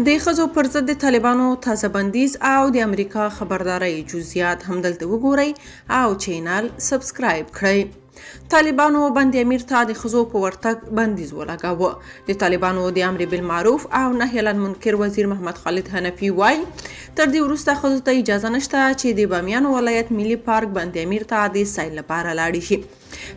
د ښځو پر ضد د طالبانو تازه بندیز او د امریکا خبرداری جزئیات هم دلته وګورئ او چینل سبسکرایب کړئ. طالبانو بند امیر ته د ښځو په ورتګ بندیز ولګاوه. د طالبانو د امر بالمعروف او نهی عن المنکر وزیر محمد خالد حنفي وایي، تر دې وروسته ښځو ته اجازه نشته چې د بامیانو ولایت ملي پارک بند امیر ته د سیل لپاره لاړې شي.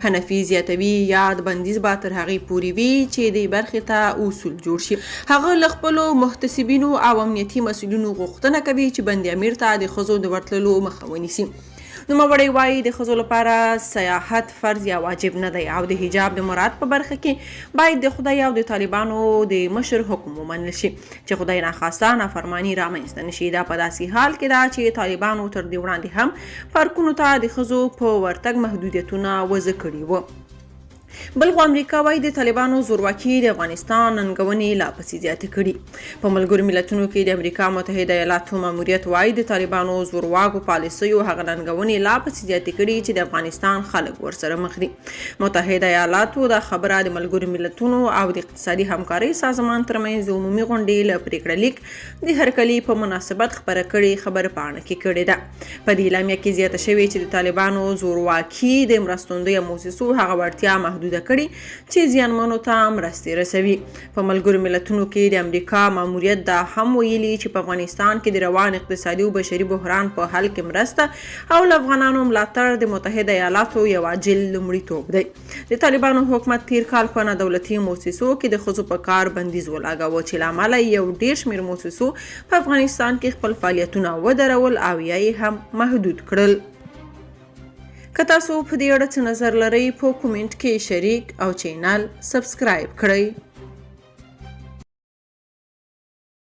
حنفي زیاتوي، یاد بندیز به تر هغې پورې وي چې دې برخې ته اصول جوړ شي. هغه له خپلو محتسبینو او امنیتي مسؤلینو غوښتنه کوي چې بند امیر ته د ښځو د ورتللو مخه ونیسي. نوموړی وايي، د ښځو لپاره سیاحت فرض یا واجب نه دی او د حجاب د مراعت په برخه کې باید د خدای او د طالبانو د مشر حکم ومنل شي چې خدای ناخواسته نافرماني رامنځته نه شي. دا په داسې حال کې ده چې طالبانو تر دې وړاندې هم پارکونو ته د ښځو په ورتګ محدودیتونه وضع کړي وو. بلخوا امریکا وايي، د طالبانو زورواکي د افغانستان ننګونې لا پسې زیاتې کړي. په ملګرو ملتونو کې د امریکا متحده ایالاتو ماموریت وايي، د طالبانو زورواکو پالیسیو هغه ننګونې لا پسې زیاتې کړي چې د افغانستان خلک ورسره مخ دي. متحده ایالاتو دا خبره د ملګرو ملتونو او د اقتصادي همکارۍ سازمان ترمنځ د عمومي غونډې له پرېکړه لیک د هرکلي په مناسبت خپره کړې خبرپاڼه کې کړې ده. په دې اعلامیه کې زیاته شوې چې د طالبانو زورواکي د مرستندویه موسسو هغه وړتیا محدوده کړې چې زیانمنو ته مرستې رسوي. په ملګرو ملتونو کې د امریکا ماموریت دا هم ویلي چې په افغانستان کې د روان اقتصادي او بشري بحران په حل کې مرسته او له افغانانو ملاتړ د متحده ایالاتو یو عاجل لومړیتوب دی. د طالبانو حکومت تیر کال په نادولتي موسسو کې د ښځو په کار بندیز ولاګاوه چې له امله یې یو ډیر شمېر موسسو په افغانستان کې خپل فعالیتونه ودرول او یا یې هم محدود کړل. که تاسو په دې اړه څه نظر لرئ، په کومنټ کې شریک او چینل سبسکرایب کړئ.